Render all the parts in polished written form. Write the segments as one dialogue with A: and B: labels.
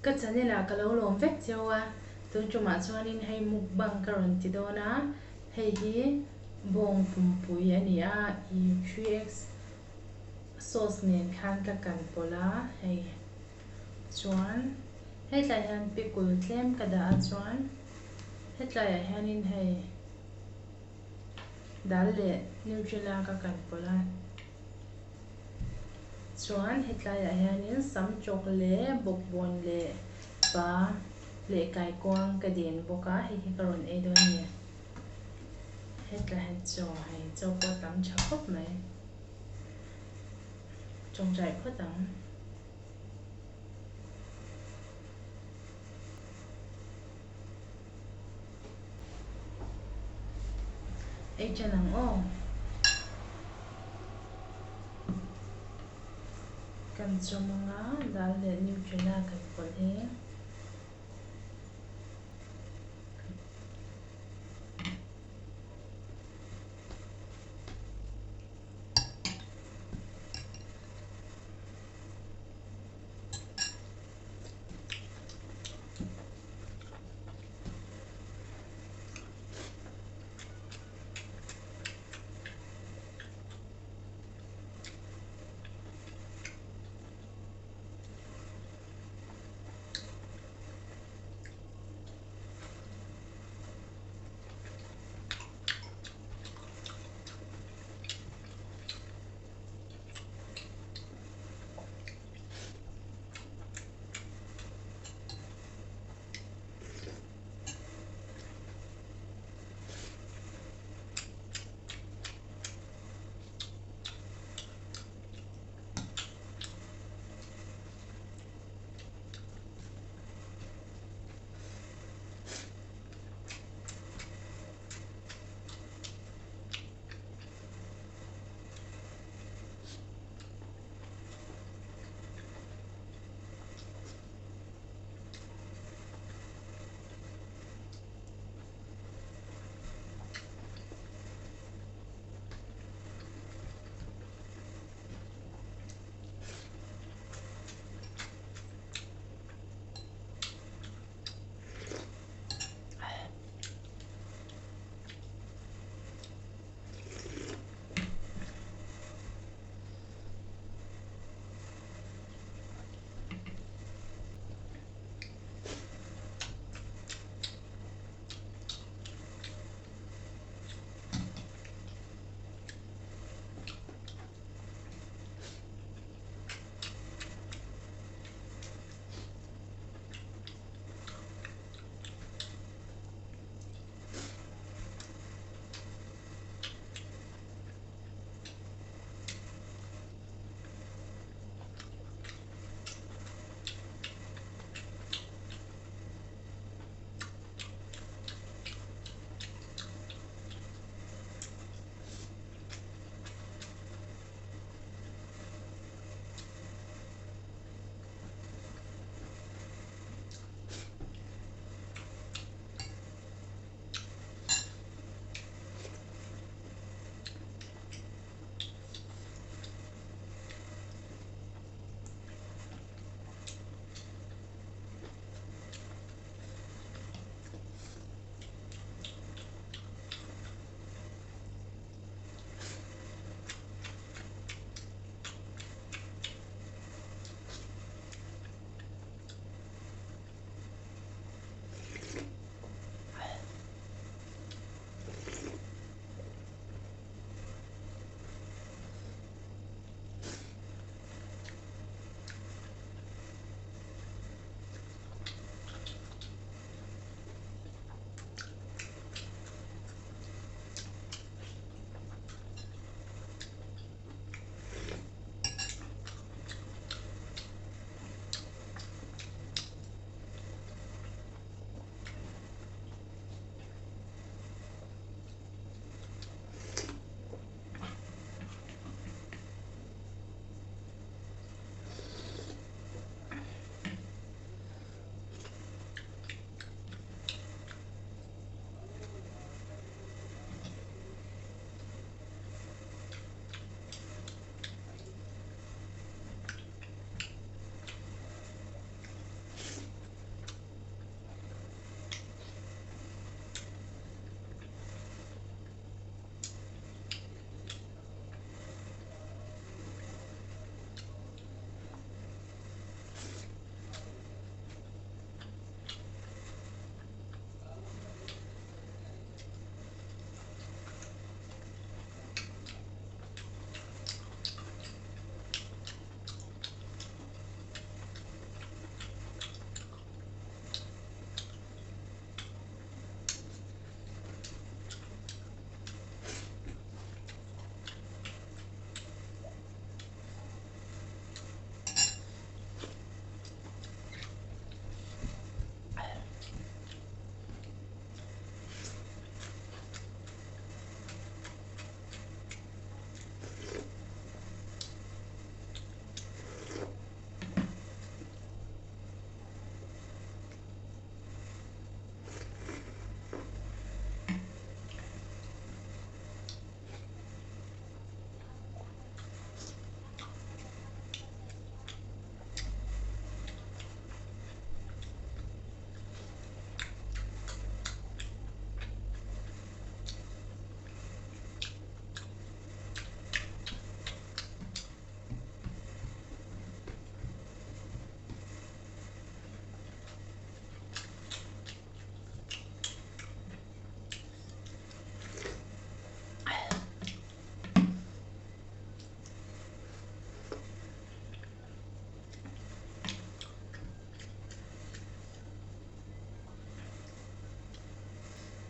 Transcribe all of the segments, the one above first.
A: Ka channel ah ka lo lawm vek cheu a, tun tumah chuanin hei mukbang ka rawn ti dawn a, hei hi bawng pumpui a ni a, i 3x sauce nen khan ka kan pawlh a, hei chuan hetlai hian pickle tlem ka dah a chuan hetlaiah hianin hei dal leh nutella ka kan pawlh a. Chuan hetlaiah hianin sam chawk leh bawkbawn leh pa leh kaikuang ka den bawk a, hei hi ka rawn ei dawn a ni. Hetlai hian chaw hei chaw pawh a tam tha khawp mai. Tawngtai phawt ang. Ei ṭan ang aw. Kan chawm anga dal leh Nutella kan pawlh hi.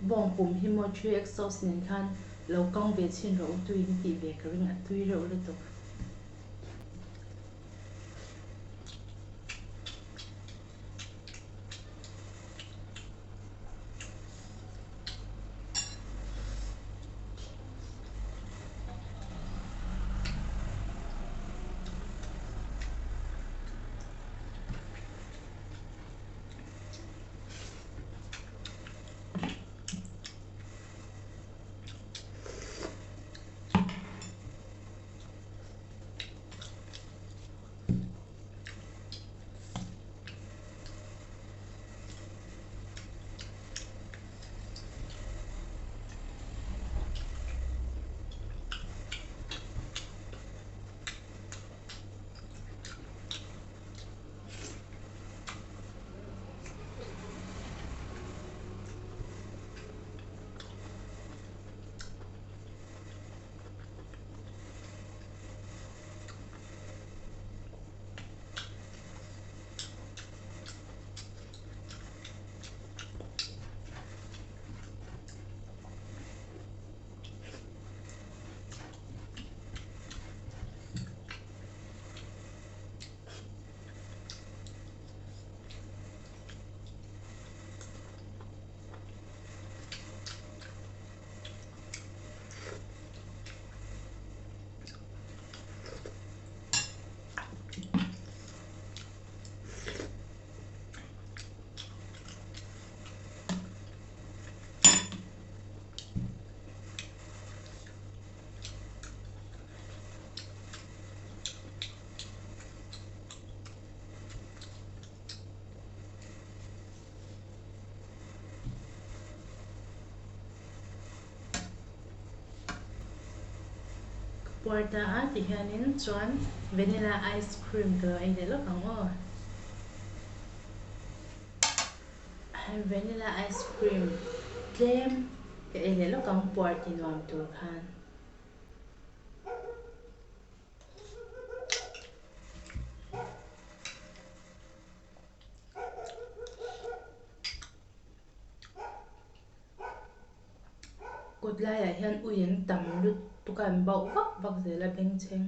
A: Bawng pum hi maw 3X sauce nen khan lo kang ve chhin rawh u tui in tih ve ka ring a tui reuh lutuk. Ka puar ta a ti hianin chuan vanilla ice cream ka lo ei leh lawk ang aw. Vanilla ice cream tlem ka ei leh lawk ang puar ti nuam tur khan. Kawt laiah hian ui an tam lutuk a an bauh vak vak zel a bengchheng.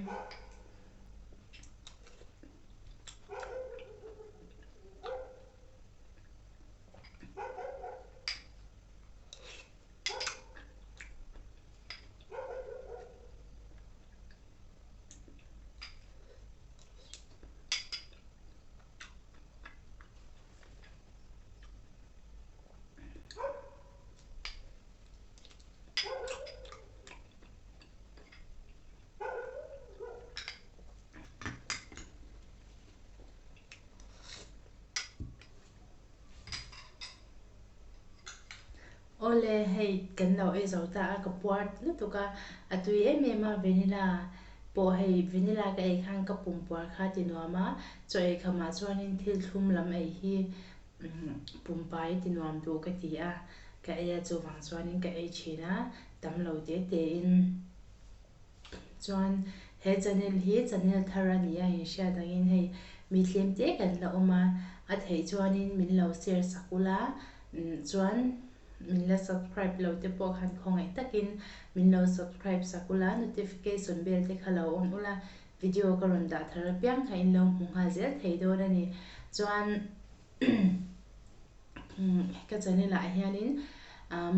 A: Awle hei kan lo ei zo ta a ka puar lutuk a a tui em em a vanilla pawh hei vanilla ka ei khan ka pum puar kha ti nuam a chaw ei khamah chuanin thil thlum lam ei hi pumpai ti nuam duh ka ti a ka ei a chuvang chuanin ka ei thin a tam lo te te in. Chuan he channel hi channel thar a ni a inhriat angin hei mi tlem te kan la awm a, a theih chuanin min lo share sak ula chuan min la subscribe lo te pawh khan khawngaih takin min lo subscribe sak ula notification bell te kha lo on ula video ka rawn dah thar apiang kha in lo hmu nghal zel thei dawn a ni. Chuan Ka channel ah hianin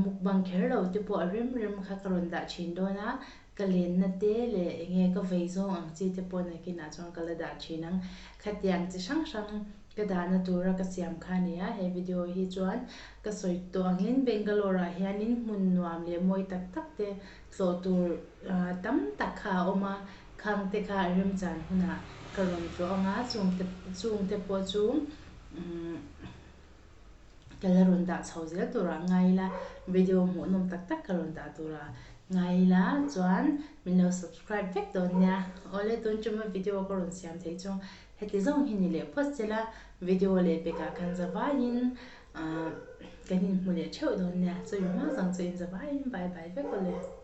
A: mukbang kher lo te pawh a rem rem kha ka rawn dah thin dawn a, ka lenna te leh eng nge ka vei zawng ang chi te pawh nakinah chuan ka la dah thin ang. Khatiang chi hrang hrang ka dahna tura ka siam kha a ni a, he video hi chuan ka sawi tawh angin Bangalore ah hianin hmun nuam leh mawi tak tak te tlawh tur tam tak kha a awm a, khang te kha a remchan hunah ka rawn tlawh ang a, chung te pawh chu Ka la rawn dah chho zel turah ngai ila, video hmuhnawm tak tak ka rawn dah turah ngai ila chuan min lo subscribe vek dawn nia. Awle tun tuma video ka rawn siam theih chu heti zawng hi ni leh phawt sela, video leh pekah kan za vaiin kan inhmu leh theuh dawn nia. Chawih hma zawng chu inza vaiin bye bye vek awle.